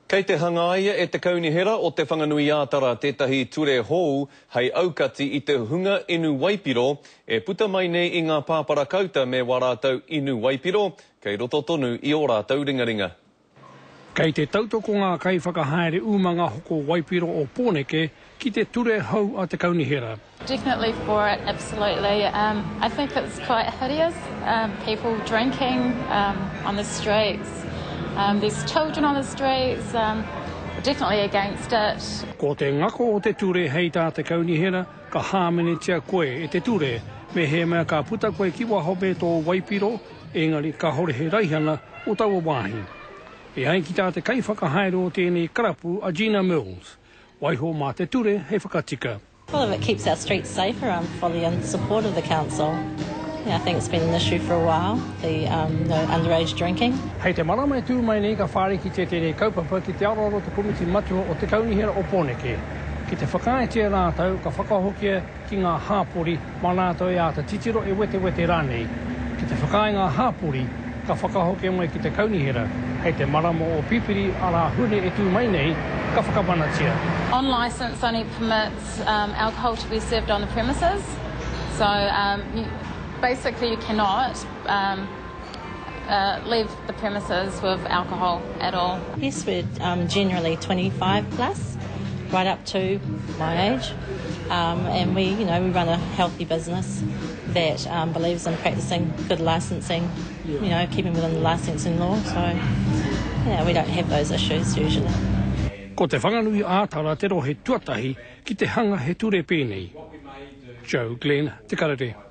Kei te hangaia e te Kaunihera o Te Whanganui-ā-Tara tētahi ture hou hei aukati i te hunga inu waipiro e puta mai nei i ngā pāparakauta me wā rātou inu waipiro kei roto tonu i ō rātou ringaringa. Kei te tautoko ngā kaiwhakahaere umanga hoko waipiro o Pōneke ki te ture hou a te Kaunihera. Definitely for it, absolutely. Um, I think it's quite hideous, um, people drinking um, on the streets. Um, there's children on the streets. Um, definitely against it. Ko te ngako o te ture hei tā te kaunihera, ka hāmenetia koe e te ture mehemea ka puta koe ki waho me tō waipiro, engari kāore he raihana o taua wāhi. E ai ki tā te kaiwhakahaere o tēnei karapu a Gina Mills, waiho mā te ture hei whakatika. Well, if it keeps our streets safer, I'm fully in support of the council. Yeah, I think it's been an issue for a while, the um, you know, underage drinking. Hei te marama e tū mai nei ka whārikitia tēnei kaupapa ki te aroaro o te Komiti Matua o Te Kaunihera o Pōneke. Ki te whakaaetia rātou, ka whakahokia ki ngā hāpori mā rātou e āta titiro e wetewete rānei. Ki te whakaae ngā hāpori, ka whakahokia mai ki te kaunihera, hei te marama o Pipiri, arā Hune e tū mai nei, ka whakamanatia. On licence only permits um, alcohol to be served on the premises, so um, you, basically you cannot um, uh, leave the premises with alcohol at all. Yes, we're um, generally 25 plus, right up to my age. Um, and we, you know, we run a healthy business that um, believes in practicing good licensing, you know, keeping within the licensing law. So, yeah, we don't have those issues usually. Ko Te Whanganui ā-Tara te rohe tuatahi ki te hanga he ture pēnei. Joe Glenn, Te Karere.